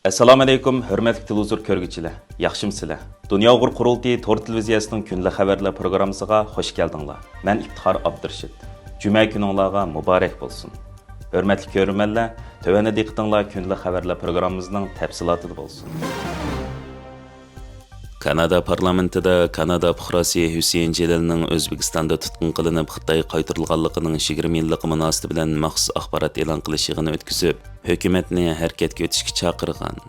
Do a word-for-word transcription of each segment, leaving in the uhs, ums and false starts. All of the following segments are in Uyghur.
ئەسسالامۇئەلەيكۇم، ھۆرمەتلىك تېلېۋىزور كۆرگۈچىلەر، ياخشىمۇسىلەر؟ دۇنيا ئۇيغۇر قۇرۇلتىيى تور تېلېۋىزىيەسىنىڭ كۈندىلىك خەۋەرلەر پروگراممىسىغا خۇش كەلدىڭلار. مەن ئىپتىخار ئابدۇرېشىت. جۈمە كۈنۈڭلارغا مۇبارەك بولسۇن. ھۆرمەتلىك كۆرۈرمەنلەر، تۆۋەندە دىققىتىڭلار كۈندىلىك خەۋەرلەر پروگراممىمىزنىڭ تەپسىلاتىدا بولسۇن. كانادا پارلامېنتىدا كانادا پۇقراسى ھۈسەيىن جېلىلنىڭ ئۆزبېكىستاندا تۇتقۇن قىلىنىپ، خىتايغا قايتۇرۇلغانلىقىنىڭ يىگىرمە يىللىقى مۇناسىۋىتى بىلەن مەخسۇس ئاخبارات ئېلان قىلىش يىغىنى ئۆتكۈزۈپ، ھۆكۈمەتنى ھەرىكەتكە ئۆتۈشكە چاقىرغان.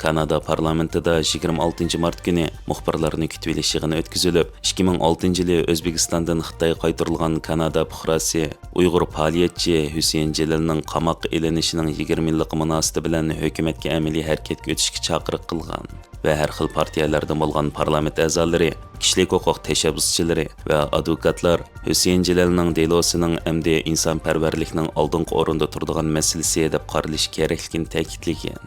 كانادا پارلامېنتىدا يىگىرمە ئالتىنچى مارت كۈنى مۇخبىرلارنى كۈتۈۋېلىش يىغىنى ئۆتكۈزۈلۈپ، ئىككى مىڭ ئالتىنچى يىلى ئۆزبېكىستاندىن خىتايغا قايتۇرۇلغان كانادا پۇقراسى، ئۇيغۇر پائالىيەتچى ھۈسەيىن جېلىلنىڭ قاماققا ئېلىنىشىنىڭ يىگىرمە يىللىقى مۇناسىۋىتى بىلەن ھۆكۈمەتكە ئەمەلىي ھەرىكەتكە ئۆتۈشكە چاقىرىق قىلغان ۋە ھەر خىل پارتىيەلەردىن بولغان پارلامېنت ئەزالىرى، كىشىلىك ھوقۇق تەشەببۇسچىلىرى ۋە ئادۋوكاتلار ھۈسەيىن جېلىلنىڭ دېلوسىنىڭ ئەمدى ئىنسانپەرۋەرلىكنىڭ ئالدىنقى ئورۇندا تۇرىدىغان مەسىلىسى دەپ قارىلىشى كېرەكلىكىنى تەكىتلىگەن.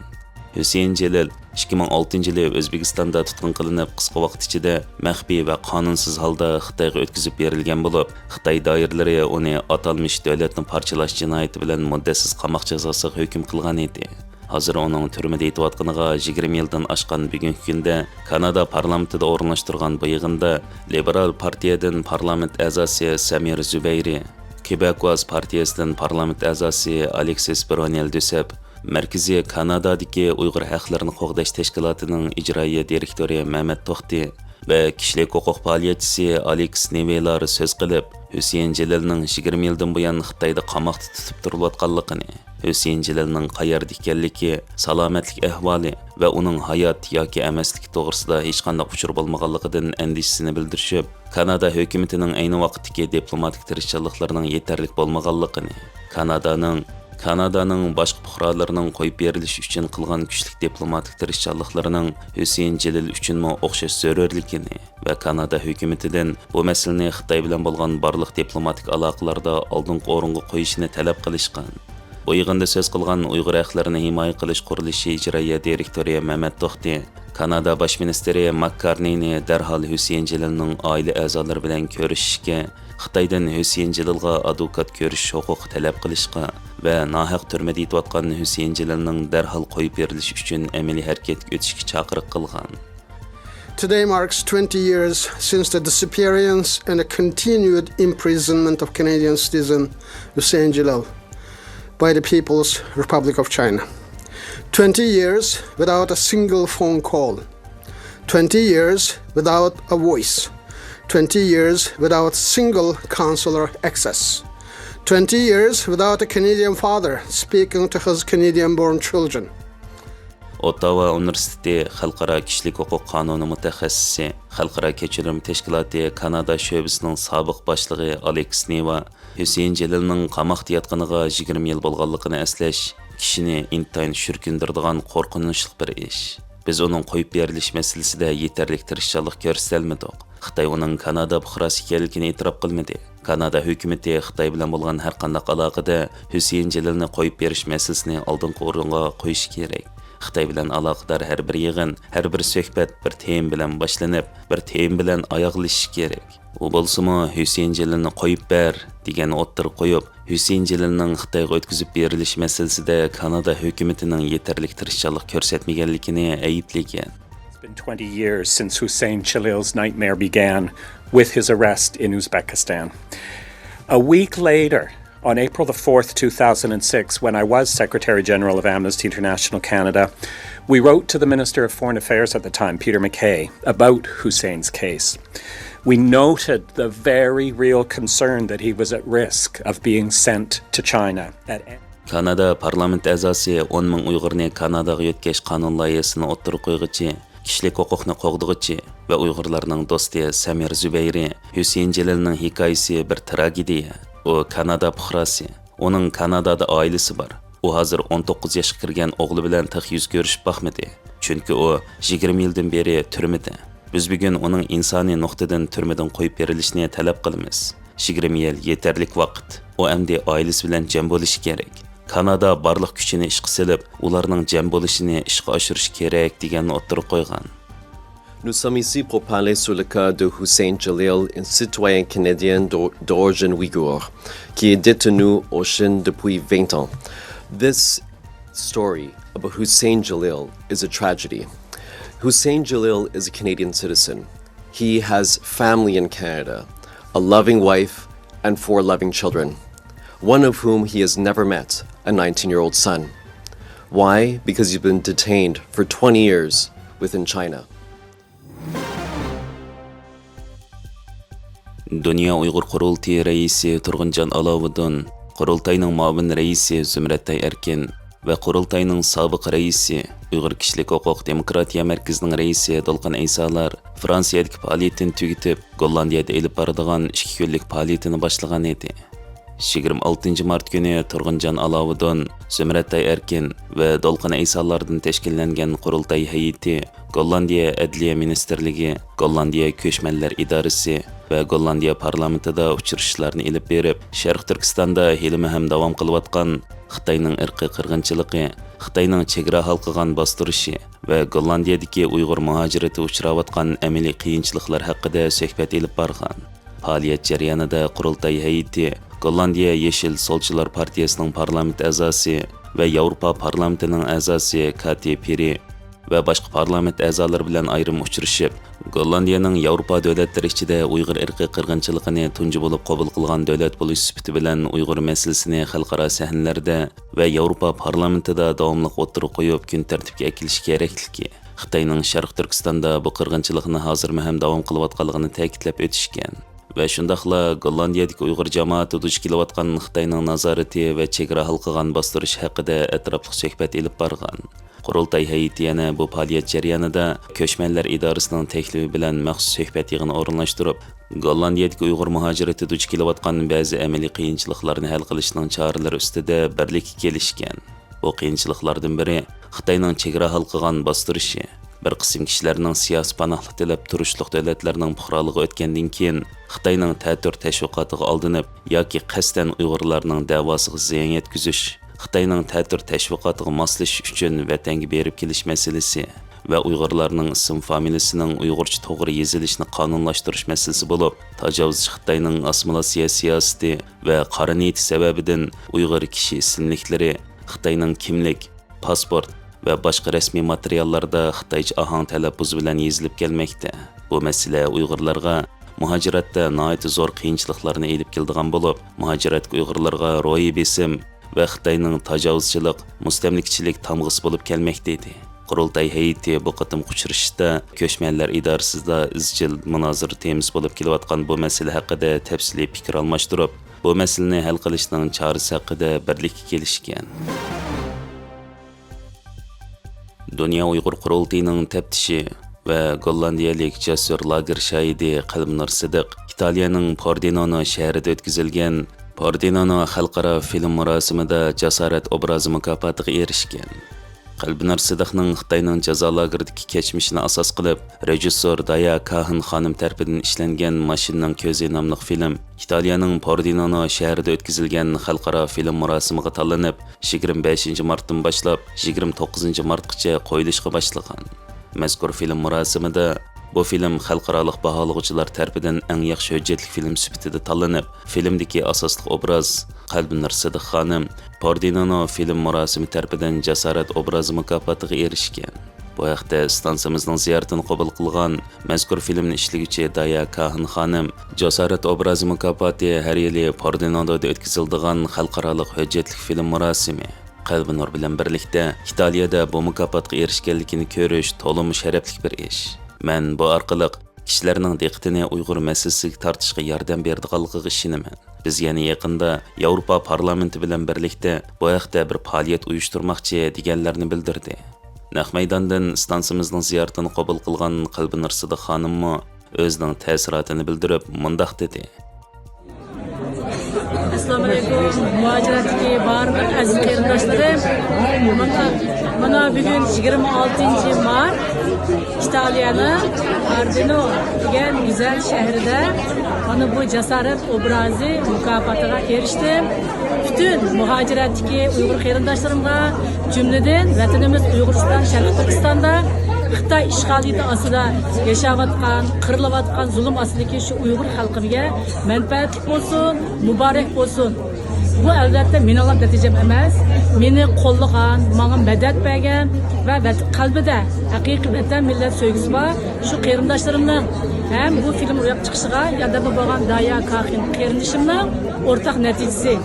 ھۈسەيىن جېلىل ئىككى مىڭ ئالتىنچى يىلى ئۆزبېكىستاندا تۇتقۇن قىلىنىپ، قىسقا ۋاقىت ئىچىدە مەخپىي ۋە قانۇنسىز ھالدا خىتايغا ئۆتكۈزۈپ بېرىلگەن بولۇپ، خىتاي دائىرىلىرى ئۇنى ئاتالمىش دۆلەتنى پارچىلاش جىنايىتى بىلەن مۇددەتسىز قاماق جازاسىغا ھۆكۈم قىلغان ئىدى. ھازىر ئۇنىڭ تۈرمىدە يېتىۋاتقىنىغا يىگىرمە يىلدىن ئاشقان بۈگۈنكى كۈندە، كانادا پارلامېنتىدا ئورۇنلاشتۇرغان بۇ يىغىندا لىبېرال پارتىيەدىن پارلامېنت ئەزاسى سەمىر زۇبەيرى، كېبېكۋاز پارتىيەسىدىن پارلامېنت ئەزاسى ئالېكسىس برونېل دۈسەپ، مەركىزىي كانادادىكى ئۇيغۇر ھەقلىرىنى قوغداش تەشكىلاتىنىڭ ئىجرائىيە دىرېكتورى مەمەت توختى ۋە كىشىلىك ھوقۇق پائالىيەتچىسى ئالېكس نېۋېلار سۆز قىلىپ، ھۈسەيىن جېلىلنىڭ يىگىرمە يىلدىن بۇيان خىتايدا قاماقتا تۇتۇپ تۇرۇلۇۋاتقانلىقىنى، ھۈسەيىن جېلىلنىڭ قەيەردە ئىكەنلىكى، سالامەتلىك ئەھۋالى ۋە ئۇنىڭ ھايات ياكى ئەمەسلىكى توغرىسىدا ھېچقانداق ئۇچۇر بولمىغانلىقىدىن ئەندىشىسىنى بىلدۈرۈشۈپ، كانادا ھۆكۈمىتىنىڭ ئەينى ۋاقىتتىكى دىپلوماتىك تىرىشچانلىقلىرىنىڭ يېتەرلىك بولمىغانلىقىنى، كانادانىڭ، كانادانىڭ باشقا پۇقرالىرىنىڭ قويۇپ بېرىلىشى ئۈچۈن قىلغان كۈچلۈك دىپلوماتىك تىرىشچانلىقلىرىنىڭ ھۈسەيىن جېلىل ئۈچۈنمۇ ئوخشاش زۆرۈرلۈكىنى ۋە كانادا ھۆكۈمىتىدىن بۇ مەسىلىنى خىتاي بىلەن بولغان بارلىق دىپلوماتىك ئالاقىلاردا ئالدىنقى ئورۇنغا قويۇشىنى تەلەپ قىلىشقان. بۇ يىغىندا سۆز قىلغان ئۇيغۇر ھەقلىرىنى ھىمايە قىلىش قۇرۇلۇشى ئىجرائىيە دىرېكتورى مەمەت توختى، كانادا باش مىنىستىرى ماك كارنىنى دەرھال ھۈسەيىن جېلىلنىڭ ئائىلە ئەزالىرى بىلەن كۆرۈشۈشكە، خىتايدىن ھۈسەيىن جېلىلغا ئادۋوكات كۆرۈشۈش ھوقۇقى تەلەپ قىلىشقا ۋە ناھەق تۈرمىدە يېتىۋاتقان ھۈسەيىن جېلىلنىڭ دەرھال قويۇپ بېرىلىشى ئۈچۈن ئەمەلىي ھەرىكەتكە ئۆتۈشكە چاقىرىق قىلغان. Today marks twenty years since the disappearance and the continued imprisonment of Canadian citizen Hussein Jalil by the People's Republic of China. Twenty years without a single phone call. Twenty years without a voice. Twenty years without single consular access. Twenty years without a Canadian father speaking to his Canadian-born children. ئوتتاۋا ئۇنىۋېرسىتېتى خەلقئارا كىشىلىك ھوقۇق قانۇنى مۇتەخەسسىسى، خەلقئارا كەچۈرۈم تەشكىلاتى كانادا شۆبىسىنىڭ سابىق باشلىقى ئالېكس نېۋا، ھۈسەيىن جېلىلنىڭ قاماقتا ياتقىنىغا يىگىرمە يىل بولغانلىقىنى ئەسلەش كىشىنى ئىنتايىن چۈشكۈندۈرىدىغان قورقۇنچلۇق بىر ئىش. بىز ئۇنىڭ قويۇپ بېرىلىش مەسىلىسىدە يېتەرلىك تىرىشچانلىق كۆرسىتەلمىدۇق. خىتاي ئۇنىڭ كانادا پۇقراسى ئىكەنلىكىنى ئېتىراپ قىلمىدى. كانادا ھۆكۈمىتى خىتاي بىلەن بولغان ھەرقانداق ئالاقىدە ھۈسەيىن جېلىلنى قويۇپ بېرىش مەسىلىسىنى ئالدىنقى ئورۇنغا قويۇشى كېرەك. خىتاي بىلەن ئالاقىدار ھەر بىر يىغىن، ھەر بىر سۆھبەت بىر تېما بىلەن باشلىنىپ، بىر تېما بىلەن ئاياغلىشىشى كېرەك. ئۇ بولسىمۇ، ھۈسەيىن جېلىلنى قويۇپ بەر دېگەننى ئوتتۇرىغا قويۇپ، ھۈسەيىن جېلىلنىڭ خىتايغا ئۆتكۈزۈپ بېرىلىش مەسىلىسىدە كانادا ھۆكۈمىتىنىڭ يېتەرلىك تىرىشچانلىق كۆرسەتمىگەنلىكىنى ئەيىبلىگەن. It's been twenty years since Hussein Jalil's nightmare began with his arrest in Uzbekistan. A week later, on April the fourth, two thousand and six, when I was Secretary General of Amnesty International Canada, we wrote to the Minister of Foreign Affairs at the time, Peter MacKay, about Hussein's case. We noted the very real concern that he was at risk of being sent to China at any كانادا پارلامېنت ئەزاسى ئون مىڭ ئۇيغۇرنى كاناداغا يۆتكەش قانۇن لايىھەسىنى ئوتتۇرىغا قويغۇچى، كىشىلىك ھوقۇقنى قوغدىغۇچى ۋە ئۇيغۇرلارنىڭ دوستى سەمىر زۇبەيرى، ھۈسەيىن جېلىلنىڭ ھېكايىسى بىر تراگېدىيە. ئۇ كانادا پۇقراسى. ئۇنىڭ كانادادا ئائىلىسى بار. ئۇ ھازىر ئون توققۇز ياشقا كىرگەن ئوغلى بىلەن تېخى يۈز كۆرۈشۈپ باقمىدى. چۈنكى ئۇ يىگىرمە يىلدىن بېرى تۈرمىدە. بىز بۈگۈن ئۇنىڭ ئىنسانىي نۇقتىدىن تۈرمىدىن قويۇپ بېرىلىشىنى تەلەپ قىلىمىز. يىگىرمە يىل يېتەرلىك ۋاقىت. ئۇ ئەمدى ئائىلىسى بىلەن جەم بولۇشى كېرەك. كانادا بارلىق كۈچىنى ئىشقا سېلىپ، ئۇلارنىڭ جەم بولۇشىنى ئىشقا ئاشۇرۇشى كېرەك، دېگەننى ئوتتۇرىغا قويغان. Nous sommes ici pour parler sur le cas de Hussein Jalil, un citoyen canadien d'o-, d'origine ouïghour, qui est détenu en Chine depuis vingt ans. This story But Hussein Jalil is a tragedy. Hussein Jalil is a Canadian citizen. He has family in Canada, a loving wife, and four loving children, one of whom he has never met, a nineteen-year-old son. Why? Because he's been detained for twenty years within China. دۇنيا ئۇيغۇر قۇرۇلتىيى رەئىسى تۇرغۇنجان ئالاۋۇدۇن، قۇرۇلتاينىڭ مۇئاۋىن رەئىسى زۇمرەتئاي ئەركىن ۋە قۇرۇلتاينىڭ سابىق رەئىسى، ئۇيغۇر كىشىلىك ھوقۇق دېموكراتىيە مەركىزىنىڭ رەئىسى دولقۇن ئەيسالار فرانسىيەدىكى پائالىيىتىنى تۈگىتىپ، گوللاندىيەدە ئېلىپ بارىدىغان ئىككى كۈنلۈك پائالىيىتىنى باشلىغان ئىدى. يىگىرمە ئالتىنچى مارت كۈنى تۇرغۇنجان ئالاۋۇدۇن، زۇمرەتئاي ئەركىن ۋە دولقۇن ئەيسالاردىن تەشكىللەنگەن قۇرۇلتاي ھەيئىتى گوللاندىيە ئەدلىيە مىنىستىرلىكى، گوللاندىيە كۆچمەنلەر ئىدارىسى ۋە گوللاندىيە پارلامېنتىدا ئۇچرىشىشلارنى ئېلىپ بېرىپ، شەرقىي تۈركىستاندا ھېلىمۇ ھەم داۋام قىلىۋاتقان خىتاينىڭ ئىرقىي قىرغىنچىلىقى، خىتاينىڭ چېگرا ھالقىغان باستۇرۇشى ۋە گوللاندىيەدىكى ئۇيغۇر مۇھاجىرىتى ئۇچراۋاتقان ئەمەلىي قىيىنچىلىقلار ھەققىدە سۆھبەت ئېلىپ بارغان. پائالىيەت جەريانىدا قۇرۇلتاي ھەيئىتى، گوللاندىيە يېشىل سولچىلار پارتىيىسىنىڭ پارلامېنت ئەزاسى ۋە ياۋروپا پارلامېنتىنىڭ ئەزاسى كاتى پېرى ۋە باشقا پارلامېنت ئەزالىرى بىلەن ئايرىم ئۇچرىشىپ، گوللاندىيەنىڭ ياۋروپا دۆلەتلىرى ئىچىدە ئۇيغۇر ئىرقىي قىرغىنچىلىقىنى تۇنجى بولۇپ قوبۇل قىلغان دۆلەت بولۇش سۈپىتى بىلەن ئۇيغۇر مەسىلىسىنى خەلقئارا سەھنىلەردە ۋە ياۋروپا پارلامېنتىدا داۋاملىق ئوتتۇرىغا قويۇپ، كۈن تەرتىپكە ئەكېلىش كېرەكلىكى، خىتاينىڭ شەرقىي تۈركىستاندا بۇ قىرغىنچىلىقنى ھازىرمۇ ھەم داۋام قىلىۋاتقانلىقىنى تەكىتلەپ ئۆتۈشكەن. ۋە شۇنداقلا گوللاندىيەدىكى ئۇيغۇر جامائىتى دۇچ كېلىۋاتقان خىتاينىڭ نازارىتى ۋە چېگرا ھالقىغان باستۇرۇش ھەققىدە ئەتراپلىق سۆھبەت ئېلىپ بارغان. قۇرۇلتاي ھەيئىتى يەنە بۇ پائالىيەت جەريانىدا كۆچمەنلەر ئىدارىسىنىڭ تەكلىپى بىلەن مەخسۇس سۆھبەت يىغىنى ئورۇنلاشتۇرۇپ، گوللاندىيەدىكى ئۇيغۇر مۇھاجىرىتى دۇچ كېلىۋاتقان بەزى ئەمەلىي قىيىنچىلىقلارنى ھەل قىلىشنىڭ چارىلىرى ئۈستىدە بىرلىككە كېلىشكەن. بۇ قىيىنچىلىقلاردىن بىرى خىتاينىڭ چېگرا ھالقىغان باستۇرۇشى. بىر قىسىم كىشىلەرنىڭ سىياسىي پاناھلىق تىلەپ تۇرۇشلۇق دۆلەتلەرنىڭ پۇقرالىقىغا ئۆتكەندىن كېيىن، خىتاينىڭ تەتۈر تەشۋىقاتىغا ئالدىنىپ ياكى قەستەن ئۇيغۇرلارنىڭ دەۋاسىغا زىيان يەتكۈزۈش، خىتاينىڭ تەتۈر تەشۋىقاتىغا ماسلىشىش ئۈچۈن ۋەتەنگە بېرىپ كېلىش مەسىلىسى ۋە ئۇيغۇرلارنىڭ ئىسىم فامىلىسىنىڭ ئۇيغۇرچە توغرا يېزىلىشىنى قانۇنلاشتۇرۇش مەسىلىسى بولۇپ، تاجاۋۇزچى خىتاينىڭ ئاسسىمىلياتسىيە سىياسىتى ۋە قارا نىيىتى سەۋەبىدىن ئۇيغۇر كىشى ئىسىملىكلىرى خىتاينىڭ كىملىك، پاسپورت ۋە باشقا رەسمىي ماتېرىياللاردا خىتايچە ئاھاڭ تەلەپپۇزى بىلەن يېزىلىپ كەلمەكتە. بۇ مەسىلە ئۇيغۇرلارغا مۇھاجىرەتتە ناھايىتى زور قىيىنچىلىقلارنى ئېلىپ كېلىدىغان بولۇپ، مۇھاجىرەتتىكى ئۇيغۇرلارغا روھىي بېسىم ۋە خىتاينىڭ تاجاۋۇزچىلىق، مۇستەملىكىچىلىك تامغىسى بولۇپ كەلمەكتە ئىدى. قۇرۇلتاي ھەيئىتى بۇ قېتىمقى ئۇچرىشىشتا كۆچمەنلەر ئىدارىسىدا ئىزچىل مۇنازىرە تېمىسى بولۇپ كېلىۋاتقان بۇ مەسىلە ھەققىدە تەپسىلىي پىكىر ئالماشتۇرۇپ، بۇ مەسىلىنى ھەل قىلىشنىڭ چارىسى ھەققىدە بىرلىككە كېلىشكەن. دۇنيا ئۇيغۇر قۇرۇلتىيىنىڭ تەپتىشى ۋە گوللاندىيەلىك جەسۇر لاگېر شاھىدى قەلبىنۇر سىدىق ئىتالىيەنىڭ پوردېنونو شەھىرىدە ئۆتكۈزۈلگەن پوردېنونو خەلقئارا فىلىم مۇراسىمىدا جاسارەت ئوبرازى مۇكاپاتىغا ئېرىشكەن. قەلبىنۇر سىدىقنىڭ خىتاينىڭ جازا لاگېرىدىكى كەچمىشىنى ئاساس قىلىپ، رېژىسسور دايا كاھىن خانىم تەرىپىدىن ئىشلەنگەن ماشىنىنىڭ كۆزى ناملىق فىلىم ئىتالىيەنىڭ پوردېنونو شەھىرىدە ئۆتكۈزۈلگەن خەلقئارا فىلىم مۇراسىمىغا تاللىنىپ، يىگىرمە بەشىنچى مارتتىن باشلاپ يىگىرمە توققۇزىنچى مارتقىچە قويۇلۇشقا باشلىغان. مەزكۇر فىلىم مۇراسىمىدا بۇ فىلىم خەلقئارالىق باھالىغۇچىلار تەرىپىدىن ئەڭ ياخشى ھۆججەتلىك فىلىم سۈپىتىدە تاللىنىپ، فىلىمدىكى ئاساسلىق ئوبراز قەلبىنۇر سىدىق خانىم پوردېنونو فىلىم مۇراسىمى تەرىپىدىن جاسارەت ئوبرازى مۇكاپاتىغا ئېرىشكەن. بۇ ھەقتە ئىستانسىمىزنىڭ زىيارىتىنى قوبۇل قىلغان، مەزكۇر فىلىمنى ئىشلىگۈچى دايا كاھىن خانىم، جاسارەت ئوبرازى مۇكاپاتى ھەر يىلى پوردېنونودا ئۆتكۈزۈلىدىغان خەلقئارالىق ھۆججەتلىك فىلىم مۇراسىمى. قەلبىنۇر بىلەن بىرلىكتە ئىتالىيەدە بۇ مۇكاپاتقا ئېرىشكەنلىكىنى كۆرۈش تولىمۇ شەرەپلىك بىر ئىش. مەن بۇ ئارقىلىق كىشىلەرنىڭ دىققىتىنى ئۇيغۇر مەسىلىسىگە تارتىشقا ياردەم بېرىدىغانلىقىغا ئىشىنىمەن. بىز يەنە يېقىندا ياۋروپا پارلامېنتى بىلەن بىرلىكتە بۇ ھەقتە بىر پائالىيەت ئۇيۇشتۇرماقچى، دېگەنلەرنى بىلدۈردى. نەق مەيداندىن ئىستانسىمىزنىڭ زىيارىتىنى قوبۇل قىلغان قەلبىنۇر سىدىق خانىممۇ ئۆزىنىڭ تەسىراتىنى بىلدۈرۈپ، مۇنداق دېدى. ئەسسالامۇئەلەيكۇم، مۇھاجىرەتتىكى بارلىق ئەزىز قېرىنداشلىرىم. مانا، مانا بۈگۈن يىگىرمە ئالتىنچى مارت، ئىتالىيەنىڭ پوردېنو دېگەن گۈزەل شەھىرىدە مانا بۇ جاسارەت ئوبرازى مۇكاپاتىغا ئېرىشتىم. پۈتۈن مۇھاجىرەتتىكى ئۇيغۇر قېرىنداشلىرىمغا، جۈملىدىن ۋەتىنىمىز ئۇيغۇرىستان، شەرقىي تۈركىستاندا خىتاي ئىشغالىيىتى ئاستىدا ياشاۋاتقان، قىرىلىۋاتقان، زۇلۇم ئاستىدىكى شۇ ئۇيغۇر خەلقىمگە مەنپەئەتلىك بولسۇن، مۇبارەك بولسۇن. بۇ ئەلۋەتتە مېنىڭلا نەتىجەم ئەمەس، مېنى قوللىغان، ماڭا مەدەت بەرگەن ۋە ۋەت-، قەلبىدە ھەقىقىي ۋەتەن مىللەت سۆيگۈسى بار شۇ قېرىنداشلىرىمنىڭ ھەم بۇ فىلىم روياپقا چىقىشىغا ياردەمدە بولغان دايا كاخىن قېرىندىشىمنىڭ ئورتاق نەتىجىسى.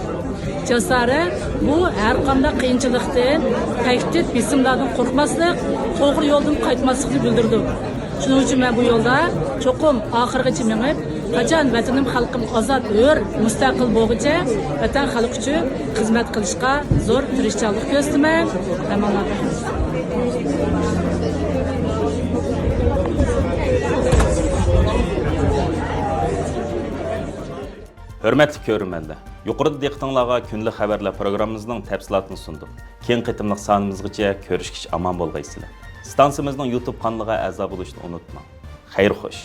جاسارەت بۇ ھەرقانداق قىيىنچىلىقتىن، تەھدىت، بېسىملاردىن قورقماسلىق، توغرا يولدىن قايتماسلىقنى بىلدۈرىدۇ. شۇنىڭ ئۈچۈن مەن بۇ يولدا چوقۇم ئاخىرغىچە مېڭىپ، قاچان ۋەتىنىم، خەلقىم ئازاد، ھۆر، مۇستەقىل بولغۇچە ۋەتەن، خەلق ئۈچۈن خىزمەت قىلىشقا زور تىرىشچانلىق كۆرسىتىمەن. ئەمانلار. ھۆرمەتلىك كۆرۈرمەنلەر، يۇقىرىدا دىققىتىڭلارغا كۈندىلىك خەۋەرلەر پروگراممىمىزنىڭ تەپسىلاتىنى سۇندۇق. كېيىنكى قېتىملىق سانىمىزغىچە كۆرۈشكىچە ئامان بولغايسىلەر. ئىستانسىمىزنىڭ يۇتۇب قانىلىغا ئەزا بولۇشنى ئۇنتۇماڭ. خەير خوش.